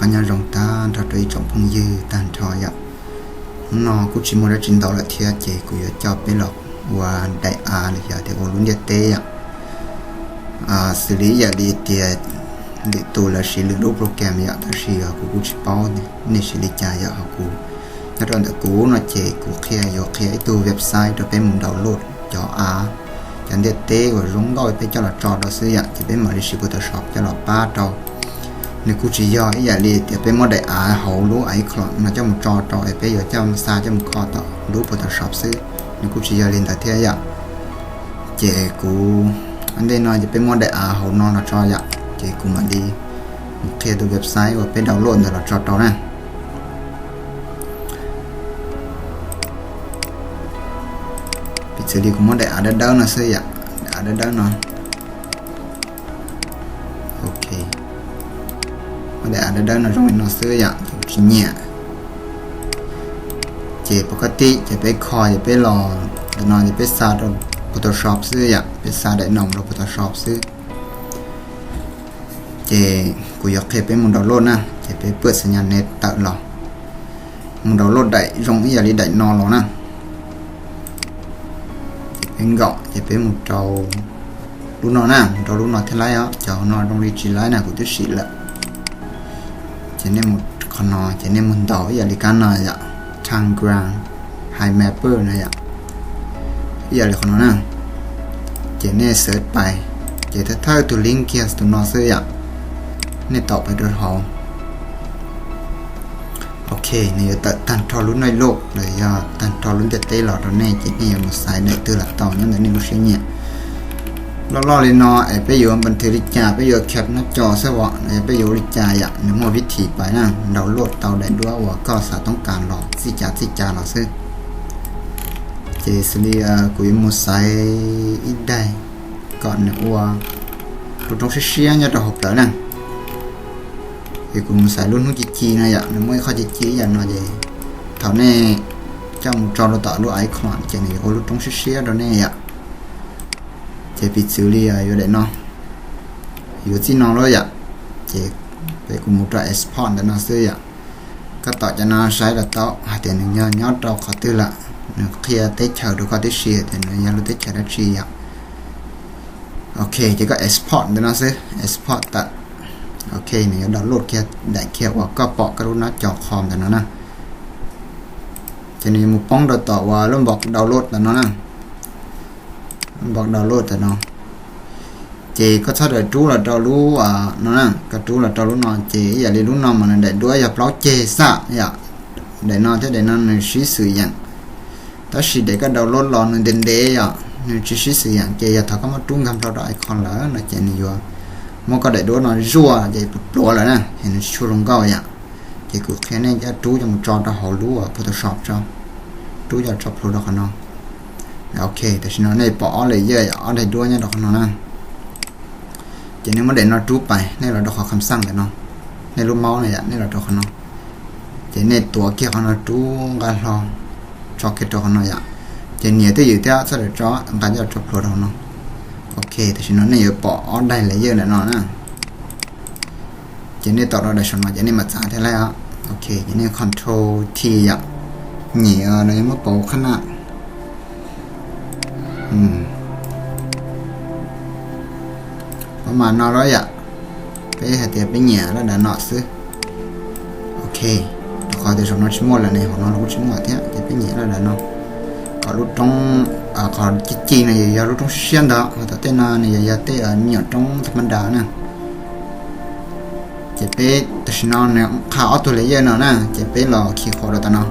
Nyob zoo tag nrho rau ib tsoom phooj ywg tag nrho yom. Hnub no kuj tsis muaj dab tsi ntau lawm thiab ces kuv yuav coj peb los ua daim av los yog tias ua lub ntiaj teb yom. Xws li ib yam li tias lwm tus lawv siv lwm lub program yom, tab sis kuv kuj tsis paub nej siv li cas yom. Ho kuv nyob rau ntawm kuv no ces kuv qhia yuav qhia ib tug website rau peb mus download cov av, cov ntiaj teb uas zoo nkauj peb coj los tso rau xwb yom. Ces peb mam li siv Photoshop coj los pab rau. Nws kuj tsis yog ib yam li tias peb muab daim av hauv lub icloud no coj mus tso rau es peb yuav coj xa coj mus kho tom lub Photoshop xwb, nws kuj tsis yog li ntawd thiab yom. Ces kuv ua ntej no ces peb muab daim av hauv no los tso yom, ces kuv mam li mus qhia tus website uas peb download ntawd los tso rau na. Piv txwv li kuv muab daim av dawb dawb no xwb yom, daim av dawb dawb no. Ok, muab daim av dawb dawb no zoo li no xwb yom, ces kuv tsis nyiam. Ces pov ka tij ces peb kho ces peb los ntawm no ces peb xa rau Photoshop xwb yom, peb xa daim no rau Photoshop xwb. Ces kuv yuav qhia peb mus download na, ces peb pwm xas nyas nev tawm los, mus download daim zoo ib yam li daim no los na. Ces peb nkaum ces peb mus rau lub no na, mus rau lub no thiaj laib os, cov no zoo li tsis laib na, kuv twb sim lawm. Ces nej mus qhov no ces nej mus ntaus ib yam li kab no yom, Tangram, Hi Mapper no yom, ib yam li qhov no na. Ces nej search pais, ces thawj thawj tus link kiag tus no xwb yom, nej taum pais rau hauv. Ok, nws yuav tawm tag nrho lub naj loj los yog tag nrho lub ntiaj teb los rau nej, ces nej yuav mus xaiv daim twg los tau nyob ntawm nej lub siab nyiam. Loj loj li no es peb yuav npas thwv li cas, peb yuav khab nab co xwb os, los yog peb yuav ua li cas yom, nws muaj vib thim pais na, download tau daim duab uas koj xav toob kas los txij cas txij cas los xwb. Ces xws li kuv yuav mus xaiv ib daim kom nws ua lub roob siab siab nyob rau hauv plawv na. Ces kuv mus xaiv lub hnub ci ci no yom, nws muaj ib qho ci ci ib yam no ces thaum nej coj mus tso rau tom lub icloud ces nws yuav ua lub roob siab siab rau nej yom. Ces piv txwv li yuav daim no, yuav txij no lawm yom. Ces peb kuv mus rau export ntawm no xwb yom. Koj taum cov no saib los tau hais tias nws yog nyob rau qhov twg lawm, nws qhia teb chaws rau koj tib si hais tias nws yog lub teb chaws dab tsi yom. Ok, ces koj export ntawm no xwb, export tawm. Ok, nws yuav download kiag daim kiag uas koj pom koj lub nab co qho ntawm no na. Ces nws yuav mus poob rau tom uas lub npoo download ntawm no na. Npoo download ntawm no. Ces koj txhob rub los rau lub no na, koj rub los rau lub no ces ib yam li lub no mas nws daim duab yog plaub ceg xaj yom. Daim no thiab daim no nws sib xws yeem, tab sis daim koj download los nws ntev ntev yom, nws tsis sib xws yeem, ces yog thaum koj muab rub nkag nplho rau icloud lawm no ces nws yuav muab koj daim duab no zuaj ces pluav lawm na, es nws tsis tshua zoo nkauj yom. Ces kuv qhia nej coj rub coj mus tso rau hauv lub Photoshop tso, rub coj tso plhuav rau qhov no. Ok, tam sim no nej pom ob layer yom, ob daim duab nyob rau qhov no na. Ces nej muab daim no rub pais, nej los rau qhov kham xaj ntawm no, nej lub mouse na yom, nej los rau qhov no. Ces nej tuav kiag qhov no rub nqa hlo, tso kiag rau qhov no yom. Ces nias twj ywm thiab txhob rau tso, nqa coj tso plhuav rau qhov no. Ok, tam sim no nej yuav pom ob daim layer ntawm no na. Ces nej taum rau daim saum no ces nej mam txav thiaj laib os. Ok, ces nej control T yom, nyem no yuav muab pauv qhab na. Pab mas no lawm yom, peb hais tias peb nyiam laj dav no xwb. Ok, rau qhov tias saum no tsis muaj lawm ne, hauv no los kuj tsis muaj thiab, ces peb nyiam laj dav no. Kom lub roob, qhov ci ci no yog lub roob siab ntawd, ho tom tej no nws yog yog tej me nyuam roob tha ma da na. Ces peb tam sim no nws qha ob tug layer no na, ces peb los khi qhuam rau tom no.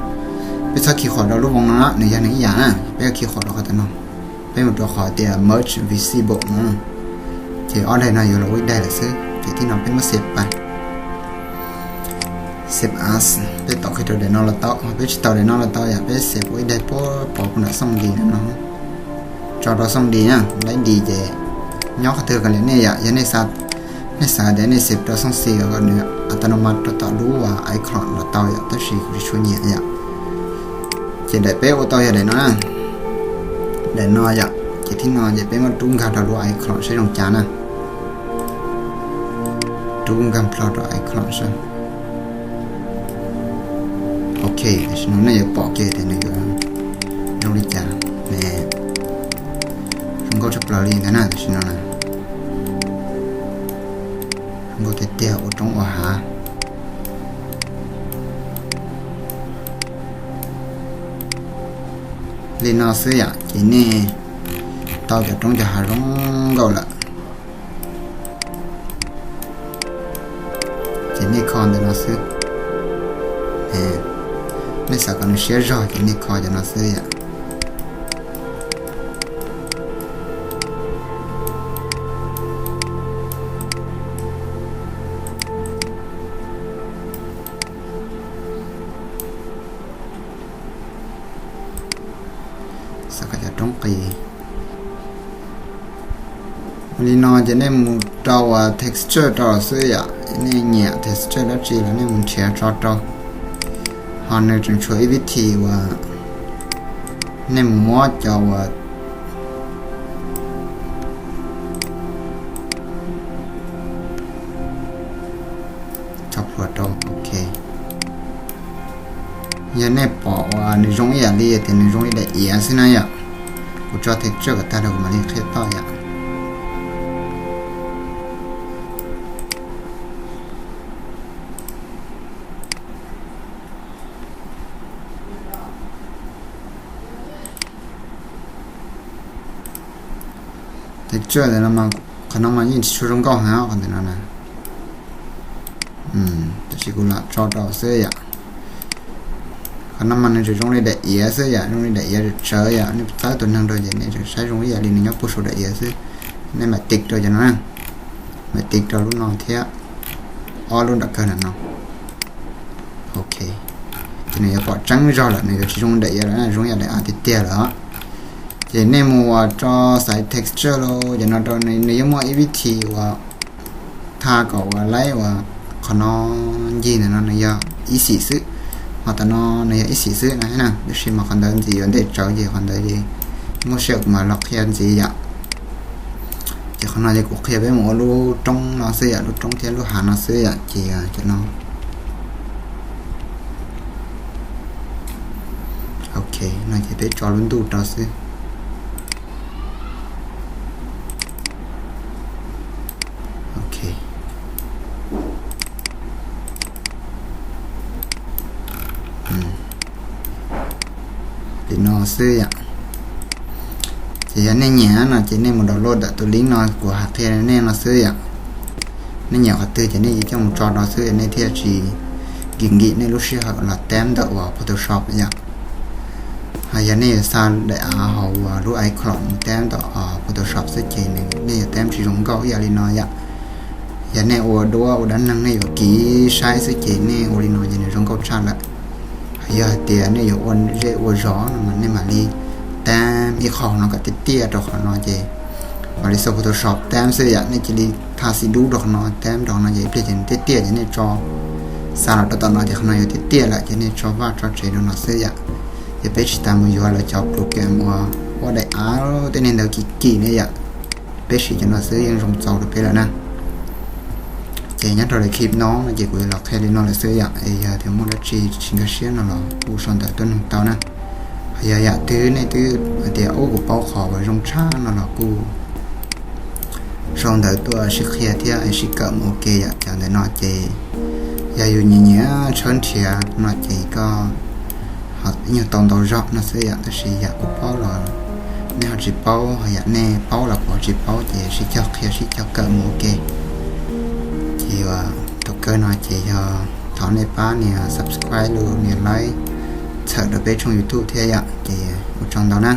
Peb txhob khi qhuam rau lub voo no, nws yog nws ib yam na, peb khi qhuam rau qhov tom no. Peb mus rau qhov tias merge visible no, ces ob daim no yuav los ua ib daim lawm xwb. Ces thib no peb muab save pais. Save as, peb taum kiag rau daim no los tau, peb tsis taum daim no los tau yom, peb save ua ib daim pov pov puag nram xooj di no, tso rau xooj di na, laib di ces nyob qhov twg kawg li nej yom, yog nej xav tias nej save rau xooj xi kom nws autonomous rau tom lub iCloud los tau yom, tab sis kuv tsis tshua nyiam yom. Ces daim peb ua tau yog daim no na, daim no yom, ces thib no ces peb muab rub nkag rau lub iCloud saib zoo cas na. Rub nkag plho rau iCloud saib. Ok, tam sim no nej yuav pom kiag tias nws yuav zoo li cas ne. Zoo nkauj tshaj plaws li ntag na tam sim no na. Zoo nkauj tiag tiag ua roob ua hav li no xwb yom. Ces nej tau cov roob cov hav zoo nkauj lawm, ces nej kho ntawm no xwb. Nej xav kom nws siab zog ces nej kho cov no xwb yom. Xav kom cov roob qis li no ces nej mus rau uas texture rau xwb yom. Nej nyiam texture dab tsi los nej mus nrhiav tso rau. Ho nws tseem tshuav ib vib thi uas nej mus muab cov uas tso plhuav rau, ok. Yog nej pom uas nws zoo ib yam li tias nws zoo li daim iav xwb na yom, kuv tso texture kom tag rau kuv mam li qhia toj yom. Texture ntawm no, qhov no mas yeej tsis tshua zoo nkauj heev qhov ntawm no na. Tab sis kuv lam tso rau xwb yom. Qhov no mas nws tseem zoo li daim iav xwb yom, zoo li daim iav tsawv tsawv yom. Nej txawb tus neeg rau ces nej tseem saib zoo ib yam li nws nyob puag saum daim iav xwb. Nej mam tiv rau cov no, mam tiv rau lub no thiab ob lub nram kawg nram no. Ok, ces nws yuav pom tseeb zog lawm, nws yuav tsis zoo daim iav lawm, zoo ib yam daim av tiag tiag lawm. Ces nej mus uas tso xaiv texture los cov no rau, nws yeej muaj ib vib thi uas tha kom uas laib uas qhov no ncig ntawm no nws yog ib xim xwb, ho tam no nws yog ib xim xwb na, tab sis mas qhov ntawd ntxiv yuav ntej tsawv ces qhov ntawd ces muaj sij hawm kuv mam los qhia ntxiv yom. Ces qhov no ces kuv qhia peb mus ua lub roob no xwb yom, lub roob thiab lub hav no xwb yom, ces cov no. Ok, no ces peb tso lub ntuj rau xwb. Ok, li no xwb yom. Ces yog nej nyiam no ces nej mus download ntawm tus link no kuv hais qhia nej no xwb yom. Nej nyiam qhov twg ces nej coj mus tso rau xwb, nej thiaj tsis nkim nkim nej lub sij hawm los tab ntawm uas Photoshop yom. Ho yog nej yuav xa daim av hauv uas lub iCloud mus tab ntawm Photoshop xwb ces nej yuav tab tsis zoo nkauj ib yam li no yom. Yog nej ua duab ua dab neeg nej yuav kiv saib xwb ces nej ua li no ces nws zoo nkauj tshaj lawm. Ho yog hais tias nej yuav ua zej ua zos no mas nej mam li tab ib qho no kom tiaj tiaj rau qhov no ces mam li xa Photoshop tab xwb yom. Nej cia li tha xim dub rau qhov no tab rau qhov no ces ib pliag ces nws tiaj tiaj ces nej tso, xa los rau tom no ces qhov no yuav tiaj tiaj lawm ces nej tso vaj tso tsev rau no xwb yom. Ces peb tsis tas mus yuav lawv cov program uas ua daim av tej niag ntawd kim kim ne yom. Peb siv cov no xwb yeej zoo txaus rau peb lawm na. Ces nyob rau lawv clip no no ces kuv yuav los qhia li no lawm xwb yom. Es yog tias muaj dab tsi tsis nkag siab no los kuj sau ntawv tuaj nug tau na. Ho yog yam twg nej twb hais tias ub kuv paub qhov uas zoo tshaj no los kuj sau ntawv tuaj sib qhia thiab sib kawm mus ua ke yom. Cov ntawm no ces yog yus nyiam nyiam tshawb nrhiav no ces koj ho nyuag tau ntau zaum no xwb yom. Tab sis yam kuv paub los nej ho tsis paub, ho yam nej paub los kuv ho tsis paub ces sib cog qhia sib cog kawm mus ua ke. Ces ua thaum kawg no ces yog thov nej pab nias subscribe los nias like txhawm rau peb tshooj YouTube thiab yom. Ces ua tsaug ntau na.